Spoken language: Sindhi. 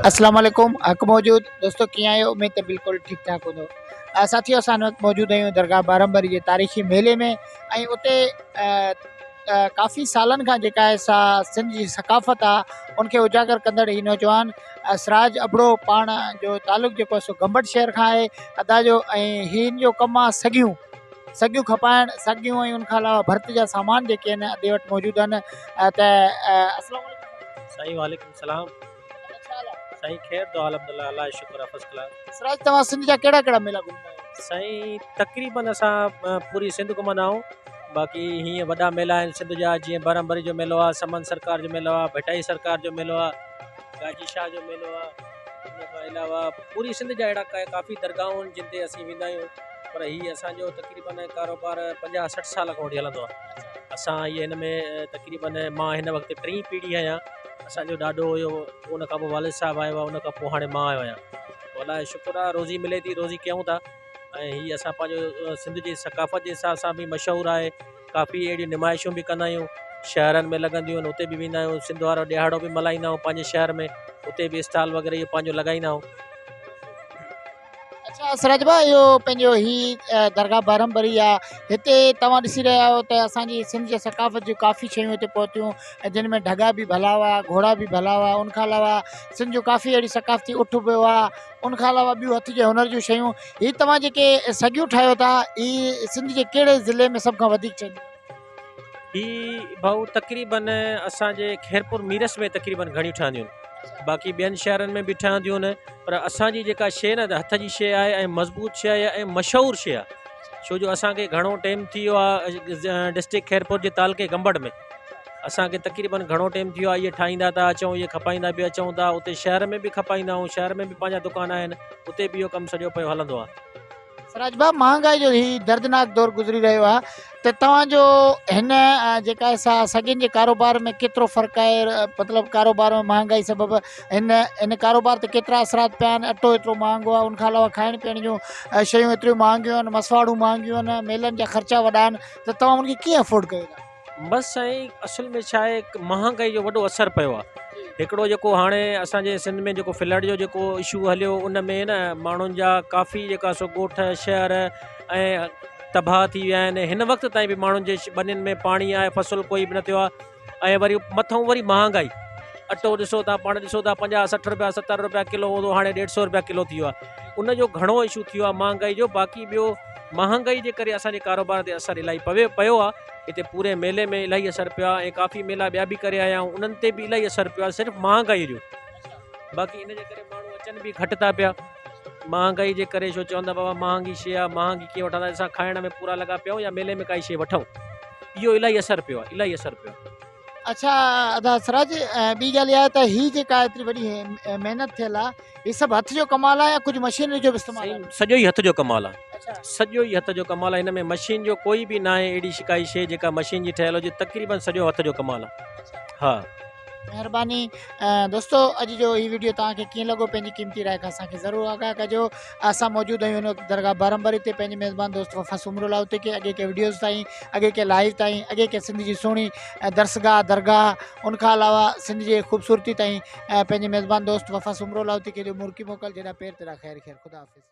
اسلام عليڪم حق موجود دوستو ڪيئن آهيو اميد ته بلڪل ٺيڪ ٺاڪ هوندو ساٿيو اسان وقت موجود آهيون درگاهه بارمبري جي تاريخي ميلي ۾ ۽ اتي ڪافي سالن کان جيڪا آهي سا سنڌ جي ثقافت آهي ان کي اجاگر ڪندڙ هي نوجوان سراج ابڙو پاڻ جو تعلق جيڪو آهي سو گمبٽ شهر کان آهي ادا جو ۽ هن جو ڪم آهي سڳيون سڳيون کپائڻ سڳيون ۽ ان کان علاوه ڀرت جا سامان جيڪي آهن ادي وٽ موجود آهن ته اسلام عليڪم سائين وعليڪم السلام سائين خير دعا الحمدلله الله جو شڪر آ فرسٽ ڪلاس. سراج توهان سنڌ جا ڪهڙا ڪهڙا ميلا گهمندا آهيو؟ سائين تقريبن اسان پوري سنڌ گهمندا آهيون باقي هيئن وڏا ميلا آهن سنڌ جا جيئن برهمبري جو ميلو آ سمن سرڪار جو ميلو آ ڀٽائي سرڪار جو ميلو آ گاجي شاهه جو ميلو آ ان کان علاوه پوري سنڌ جا اهڙا ڪافي درگاهون آهن جن تي اسين ويندا آهيون پر هي اسان جو تقريبن ڪاروبار 50 60 سال کان وٺي هلندو آ اسان هي هن ۾ تقريبن مان هن وقت ٽين پيڙهي آهيان اسان جو ڏاڏو هيو ان کان پوء والد صاحب آيو آهي ان کان پوء هاڻي مان آيو آهيان الله جو شڪر آهي روزي ملي ٿي روزي ڪيون ٿا ۽ هي اسان پنهنجو سنڌ جي ثقافت جي حساب سان به مشهور آهي ڪافي اهڙيون نمائشون به ڪندا آهيون شهرن ۾ لڳنديون آهن اتي به ويندا آهيون سنڌ وارو ڏهاڙو به ملهائيندا آهيون پنهنجي شهر ۾ اتي به اسٽال وغيره اهو پنهنجو لڳائيندا آهيون اڇا سراج ڀاء اهو پنهنجو هي درگاهه بهرم بري آ هتي توهان ڏسي رهيا آهيو ته اسان جي سنڌ جي ثقافت جون ڪافي شيون هتي پهتيون ۽ جن ۾ ڍڳا به ڀلا هئا گهوڙا به ڀلا هئا ان کان علاوه سنڌ جو ڪافي اهڙي ثقافتي اٺ به هئا ان کان علاوه ٻيون هٿ جي هنر جون شيون هي توهان جيڪي سڳيون ٺاهيو ٿا هي سنڌ جي ڪهڙي ضلعي ۾ سڀ کان وڌيڪ ٺهنديون هي ڀائو تقريبن اسان جي خيرپور ميرس ۾ تقريبن گهڻيون ٺهنديون آهن باقي ٻين شهرن ۾ به ٺهنديون آهن پر اسان جي جيڪا شي نه هٿ جي شي آهي ۽ مضبوط شي آهي ۽ مشهور شي آهي ڇو جو اسان کي گهڻو ٽيم ٿي ويو آهي ڊسٽرڪٽ خيرپور جي تعلقي گمبٽ ۾ اسان کي تقريبن گهڻو ٽيم ٿي ويو آهي اهي ٺاهيندا ٿا اچون اهي کپائيندا به اچون ٿا اتي شهر ۾ به کپائيندا آهيون شهر ۾ به پنهنجا دڪان آهن اتي به اهو ڪم سڄو پيو هلندو آهي سراج ڀاء مهانگائي جو هي دردناڪ دور گذري رهيو آهي ته توهان جو هن جيڪا سا سڳين جي ڪاروبار ۾ ڪيترو فرق آهي مطلب ڪاروبار ۾ مهانگائي سبب هن هن ڪاروبار تي ڪيترا اثرات پيا آهن اٽو ايترو مهانگو آهي ان کان علاوه کائڻ پيئڻ جون شيون ايتريون مهانگيون آهن مسواڙون مهانگيون آهن ميلن جا خرچا وڏا آهن ته توهان ان کي ڪيئن افورڊ ڪيو ٿا؟ بس سائين اصل ۾ ڇا آهي مهانگائي جو وڏو اثر پيو آهي هڪڙو جيڪو هاڻي اسان جي سنڌ ۾ جيڪو فلڊ جو جيڪو اشو هليو ان ۾ نه ماڻهن جا ڪافي جيڪا سو ڳوٺ شهر ۽ تباهه ٿي ويا آهن هن وقت تائين به ماڻهن جي ٻنين ۾ پاڻي آهي فصل ڪوئي به نه ٿيو آهي ۽ وري مٿو وري مهانگائي اٽو ڏسو ٿا پاڻ ڏسو ٿا 50 60 روپيا 70 روپيا ڪلو هوندو هاڻي 150 روپيا ڪلو ٿي ويو آهي ان جو گهڻو اشو ٿي ويو آهي مهانگائي جو باقي ٻيو مهانگائي جي ڪري اسان جي ڪاروبار تي اثر الاهي پوي پيو آهي هتي پوري ميلي ۾ الاهي اثر پيو آهي ۽ ڪافي ميلا ٻيا به ڪري آيا آهيون انهن تي به الاهي اثر پيو آهي صرف مهانگائي جو باقي ان جي ڪري ماڻهو اچن به گهٽ ٿا پيا مهانگائي جي ڪري ڇو چون ٿا بابا مهانگي شي آهي مهانگي ڪيئن وٺندا اسان کائڻ ۾ پورا لڳا پيا آهيون يا ميلي ۾ ڪائي شي وٺون اهو الاهي اثر پيو آهي الاهي اثر پيو آهي اڇا ادا سراج ٻي ڳالهه اها آهي ته هي جيڪا ايتري وڏي محنت ٿيل آهي هي سڀ هٿ جو ڪمال آهي يا ڪجهه مشينري جو به استعمال آهي؟ سڄو ئي هٿ جو ڪمال آهي سڄو ئي هٿ جو ڪمال آهي هن ۾ مشين جو ڪوئي به ناهي اهڙي ڪائي شيء جيڪا مشين جي ٺهيل هجي تقريبن سڄو هٿ جو ڪمال آهي ها. مهرباني دوستو اڄ جو هي ويڊيو توهان کي ڪيئن لڳو پنهنجي قيمتي راء کان اسان کي ضرور آگاهه ڪجو اسان موجود آهيون هن وقت درگاهه بارمبري تي پنهنجي ميزبان دوست وفا سومرو لاء اتي ڪي اڳي ڪي ويڊيوز تائين اڳي ڪي لائيو تائين اڳي ڪي سنڌ جي سهڻي درسگاهه درگاهه ان کان علاوه سنڌ جي خوبصورتي تائين پنهنجي ميزبان دوست وفا سومرو لاء اتي کي ڏيو مرڪي موڪل جيڏا پير تيڏا خير خير خدا حافظ.